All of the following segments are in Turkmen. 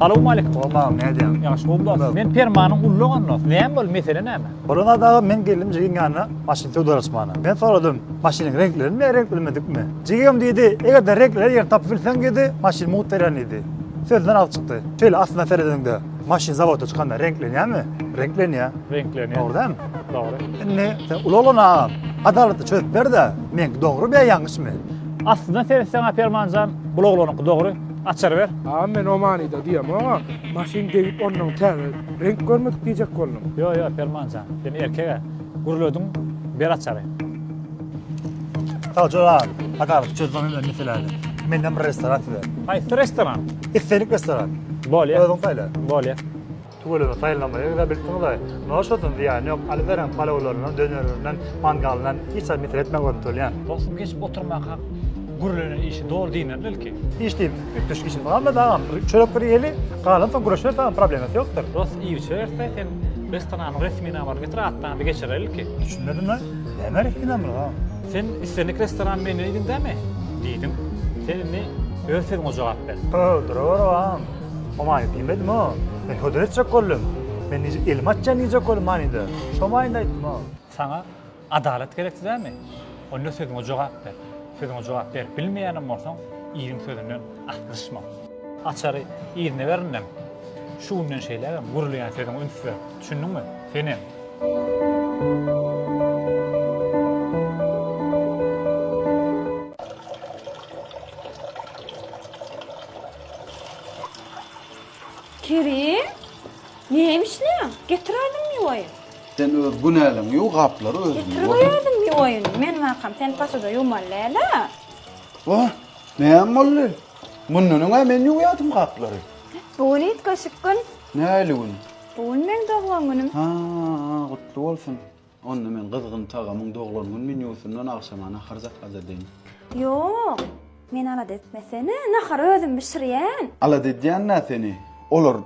Salowmaleýkim. Salam agam, nädýäň? Ýagşy gowy dostum. Men Permanyň ullagan dost. Näme boldy, mesele näme? Bolan zat agam, men geldim jigiň ýanyna maşyn söwdalaşmana. Men soradym, maşynyň reňklenenmi ýa reňklenmedikmi? Jigim diýdi, eger-de reňklenen ýerini tapyp bilseň diýdi, maşyny mugt berýän diýdi. Sözünden alyp çykdy. Şeýle aslynda seredeniňde, maşyn zawodda çykanda reňklenýärmi? Reňklenýär. Reňklenýär. Dogry dälmi? Dogry. Indi sen uly oglan agam, adalatly çözüp ber-de, meňki dogrymy ýa ýalňyşmy? Aslynda seretseň-ä Permanjan, bul oglanyňky dogry. Açar ber. Agam men o manyda diýemog-a, maşyn degip onnoň täze reňk görmedik diýjek boldum. Ýo ýo Permanjan, sen erkeg-ä. Gürlediň, ber açary. Sag jora agam, adalatly çözüp bilen meseläni. Menden bir restoran size. Haýsy restoran? Islendik restoran. Bolýa. Özüň saýla. Bolýa. Tüweleme saýlamaýa güzel bilipsiňizaý. Noş bolsun zyýany ýok. Alybereň palawlaryndan, dönerlerinden, mangalyndan hiç zat mesele etmän görüp durýan. Dostum geçip oturmaka gürlenen işi doly diňlediler ilki. Iş diýip üýtgeşik işimiz galmady agam. Bir çörek bir iýeli, galan soň gürleşeris agam problemasy ýokdur. Dost iýip içerse sen restoranyň resminamalaryny getir atdan bir geçireli ilki. Düşünmedim lan. Näme resminamalary agam? Sen islendik restoran menden iýdiň dämi? Diýdiň. Sen indi öz sözüňe jogap ber. Hö, duraweri agam. O many diýmedim-o. Men hödür etjek boldum. Men nije elimi açýan diýjek boldum manyda. Şo manyda aýtdym-o. Saňa adalat gerekdi dälmi? Onda sözüňe jogap ber. Sözüňe jogap berip bilmeýänem bolsaň, iliň sözünden aslyşma. Açary yzyna ber indem. Şu günden şeýlägem gürleýän sözüňe üns ber. Düşündiňmi? Senem. Kerim, näme işleýäň? Getir özüň miweýi. Sen öz günäleňi ýuw, gaplary özüň Getir ýuw. özüň miweýini. Men barkam sen posuda ýuwmaly däl-ä. Wah, näme boldy? Mundan öň-ä men ýuwýardym gaplary. Bu gün üýtgeşik gün. Nähili gün? Bu gün meň doglan günüm. Ha, gutly bolsun. Onda men gyzgyn tagamyň doglan gün menýusyndan agşama nahar zakaz edeýin. Ýok, meni alada etmesene, nahary özüm bişirýän. Alada edýän-dä seni. Olar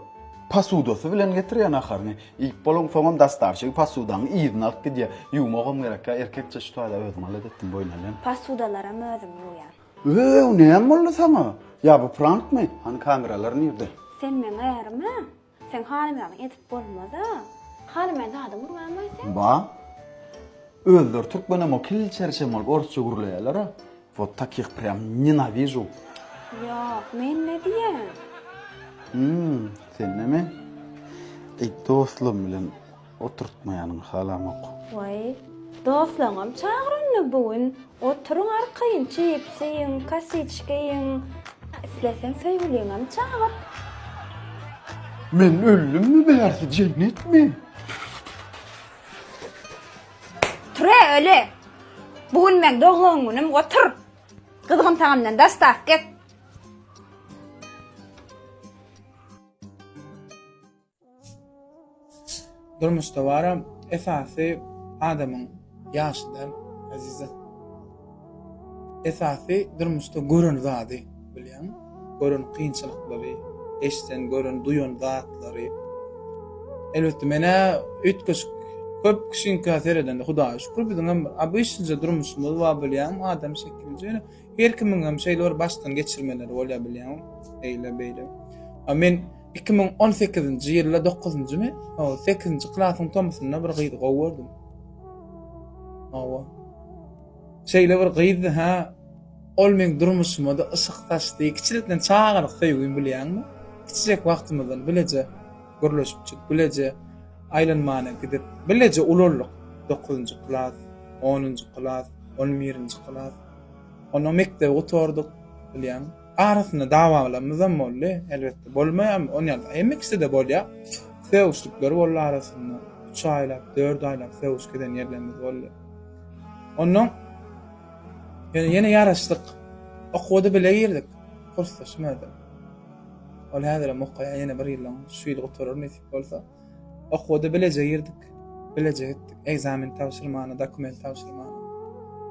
posudasy bilen getirýär naharyny. Iýip bolaňsoňam dostawşigi posudaňy yzyna alyp gidýär. Ýuwmagam gerekkä, erkekçe şu taýda özüm alada etdim, boýun alýan. Posudalaram özüm ýuwýan. Öw, näme boldy saňa? Ýa bu prankmy? Hany kameralar nirde? Sen meň ärim-ä. Seň halamaýanyňy edip bolmaz-a. Halamaýan zadyň urmaýmaý sen? Ba. Özleri türkmenem o kilçerçem bolup orsça gürleýärler-a. Wot takih prýam nenawižu. Ýok, men ne diýýän? Hum, sendemi? Eý, dostlarym bilen Oturtmaýanyňy halamok. Waý, dostlaňam çagyr onda bu gün. Oturyň arkaýyn, çipsi iýiň, kosiçka iýiň. Isleseň söýgüliňem çagyr. Men öldümmi bärsi jennetmi? Tur-e öli! Bu gün meň doglan günüm, otur! Gyzgyn tagamdan dostawka et. Durmuşda baram esasy adamyň ýaşy däl Aziza. Esasy durmuşda gören zady bilýäňmi? Gören kynçylyklary, eşden, gören, duýan zatlary. Elbetde menä üýtgeşik köp kişiňkä seredende Hudaýa şükür biziňem obyçnyja durmuşymyz bar bilýäňmi adam şekilje ýöne her kimiňem şeýle bir başdan geçirmeleri bolýar bilýäňmi? Eýle beýle. A men 2018-nji ýylda dokuzynjymy? Hawa, sekizinji klasyň tomusynda bir gyzy gowy gördüm. Hawa. Şeýle bir gyzdy, hä? Ol meň durmuşyma-da yşyk saçdy. Kiçilikden çagalyk söýgim bilýäňmi? Kiçijek wagtymyzdan bileje gürleşipjik, bileje aýlanmana gidip, bileje ulaldyk. Dokuzynjy klas, onunjy klas, on birinji klas. Ondan mekdebi gutardyk, bilýäňmi? Arasynda dawalarymyzam boldy, elbetde, bolmaýarmy, on ýaly hemme kişide-de bolýar. Sögüşlikler boldy arasynda, üç aýlap, dört aýlap sögüşik eden ýerlerimiz boldy. Onnoň ýöne ýene ýaraşdyk. Okuwa-da bile girdik, kursdaşym özem. Ol häzirem okaýar, ýene bir ýyldan şu ýyl gutarar nesip bolsa. Okuwa-da bileje girdik, bileje gitdik, ekzamen tabşyrmana, dokument tabşyrmana.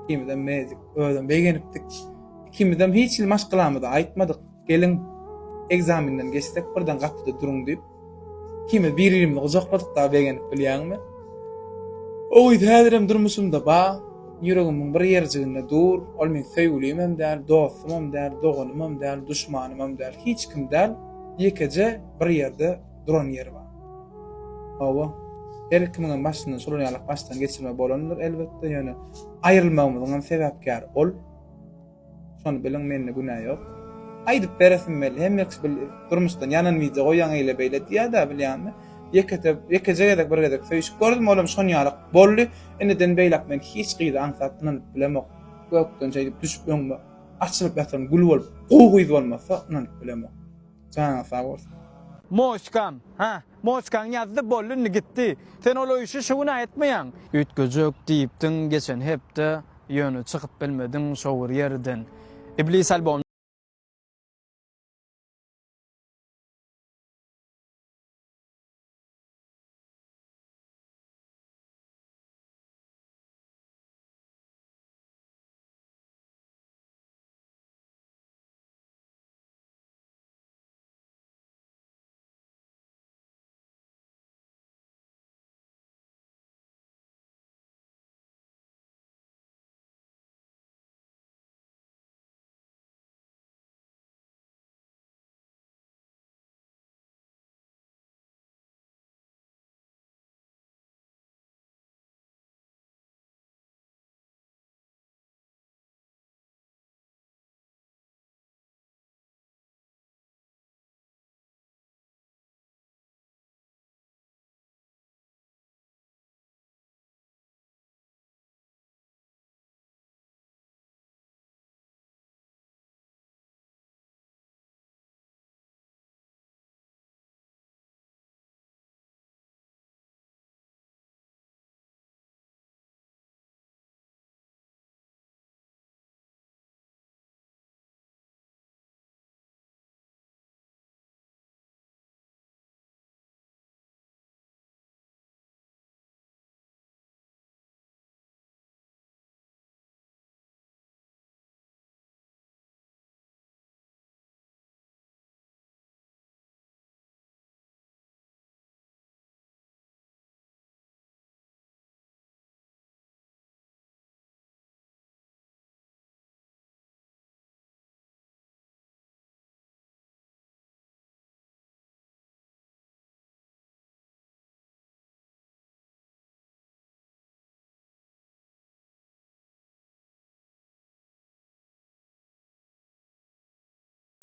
Ikimizem beýdik, özem begenipdik. Ikimizem hiç hili maşgalamyza aýtmadyk. Geliň, ekzamenden geçsek birden gapyda duruň diýip. Ikimiz bir-birimizi gujakladyk dagy begenip bilýäňmi? O gyz häzirem durmuşymda ba, ýüregimiň bir ýerjiginde dur. Ol meň söýgülimem däl, dostumam däl, doganymam däl, duşmanymam däl, hiç kim däl. Ýekeje bir ýerde duran ýeri bar. Hawa. Her kimiňem başyndan şolar ýaly başdan geçirme bolandyr elbetde, ýöne aýrylmagymyzyň hem sebäpkäri ol. Şony biliň mende günä ýok. Aýdyp beresim geldi. Hemme kişi bil durmuşdan ýanan wideo goýýaň eýle beýle diýýä-dä bilýäňmi? Ýekete ýekeje gezek bir gezek söýüşip gördüm olam şon ýalak boldy. Indiden beýläk men hiç gyza aňsat ynanyp bilemok. Gökden şeýdip düşüp öňüme açylyp ýatan gül bolup gowy gyz bolmasa ynanyp bilemok. Janyňyz sag bolsun. Moçkam, hä, moçkaň ýazdy, boldy indi gitdi. Sen ol işi şu gün-ä etmeýäň. Üýtgejek diýipdiň geçen hepde, ýöne çykyp bilmediň şo bir ýerden. Iblis albom.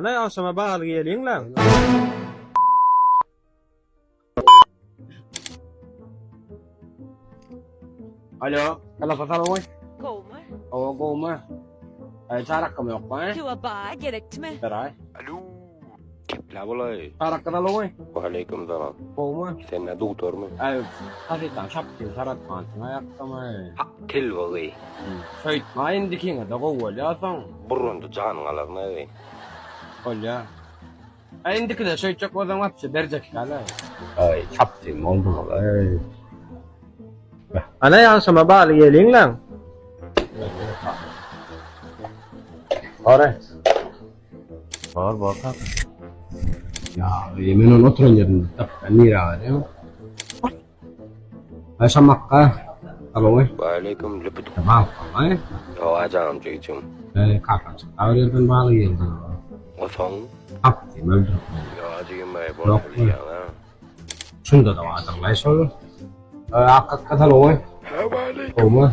Hany agşama baly geliňle. Alo, telefon salaway. Gowmy? Owa gowmy? Ay çarakam yok ba? Piwa ba gerekdimi? Beray. Alo. Kepla bolay. Çarakka salaway. Waleýkim salam. Gowmy? Sen ne doktormy? Ay kasetdan çapdym saratmansyň aýakdamy? Ha telbagy. Şeýtme indikiňe de gowy bolýar soň. Burunda janyň alarmy eý? Bolýar. Ay indikide şeýtjek bolsaň wapşe berjek däl. Ay çapdym bolduňyz eý. Ana ýagşyma baly geliňläň. Ore. Bar bar kaka. Ya men onu oturan yerimde tapgan nirä barýaň? Ay şamakka. Alo. Waleýkim lüpüt. Tamam, ay. Hawa janym jigijim. Ey kaka çykda bir ýerden baly geldi. Osoň. Tapdym öldürip. Ýa jigim aý Ýok, bol bilýäň ha. Şunda da bardyr şol. Akakka saloý. Gowmy?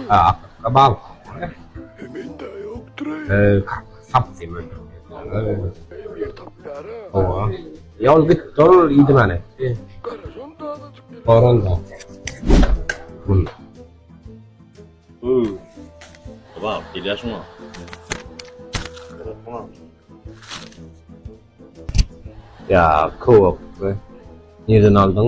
Akakka bal. Mende ýokdur. Eee, sapdym öldürip. Hawa. Ýa ol gitdi ol iýdim ane. Goran da. Bun. Baba, gelýär şuňa. Ýa, köwek. Nirden aldyň?